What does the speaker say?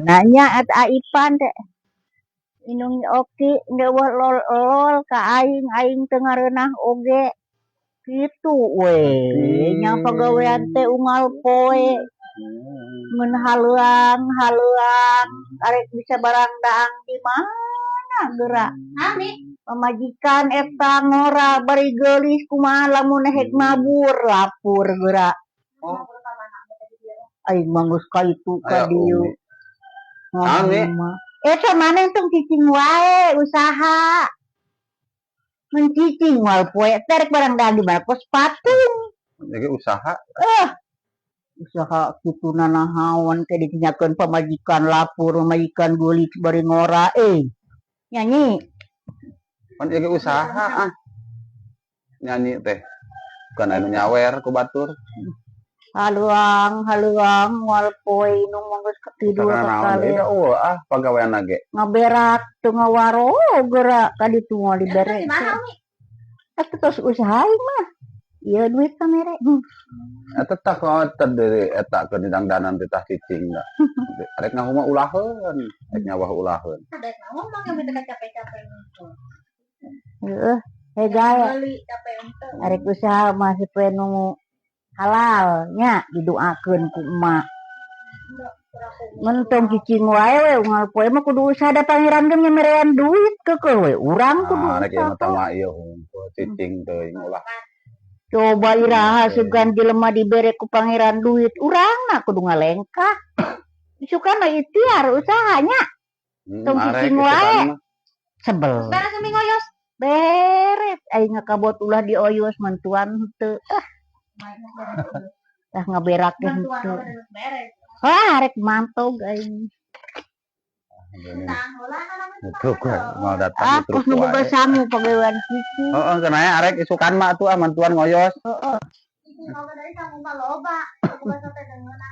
Nanya eta Ipan teh. Indung Oki euweuh lol-lol ka aing, aing teu ngareunah oge. Kitu we nya pagawean teh unggal poe. Mun haleuang haleuang arek bisa barang daang di mana geura. Nami. Pamajikan eta ngora bari geulis, kumaha lamun hek mabur, lapur geura. Oh. Aing mah geus ka itu ka Aya dieu. Umi. Ami. Ngomong mah. Eta maneh tong cicing wae usaha. Mun cicing moal poe teh rek barang daang di mana, kos patung. Jadi usaha. Eh, usaha kitu nanahaon ke ditinyakeun pamajikan lapur, pamajikan geulis bari ngora eh. Nyanyi. Pan ieu usaha ah. Nyanyi teh. Bukan anu nyawer ku batur. Haluang, haluang, moal poe indung mah geus katidur Karena naon deui kakalir. Da euweuh ah pagawean ge. Ngaberak teu ngawaro geura ka ditu moal dibere. Di mana, Umi? Atuh tos usaha aing mah. Ieu duit kamere. Eta tah teh deui eta keur didangdanan teh tah cicing da. Arek ngahuma ulaheun, arek nyawah ulaheun. Ada ngomong yang minta capek-capek gitu. Heeh, hegae. Beli capek untuk. Arek usaha mah supaya nu halal nya didoakeun ku emak. Mentong cicing wae we unggal poe mah kudu usaha, da Pangeran ge nyemerean duit keukeuh we urang kudu Ah, rek ieu mah usaha. Tama ieu hungkul cicing teuing ulah. Coba iraha sugan jelema dibere ku Pangeran duit, urangna kudu ngalengkah. Sukana ikhtiar usahanya. Tong Arek cicing isukan wae. Mah. Sebel. Beres, Umi, ngoyos. Beres aing ngakabot ulah dioyos mantuan henteu. Ah, tah ngaberak ge Bantuan henteu. beres beres. Wah, rek mantog aing. Ngutruk we, moal datang Ah, ngutruk kos nu boga wae. Sangu pagawean cicing. Heeh, cenah arek isukan mah atuh ah mantuan ngoyos. Heeh. Cicing oge dari sangu mah loba. Boga sate dengeuna.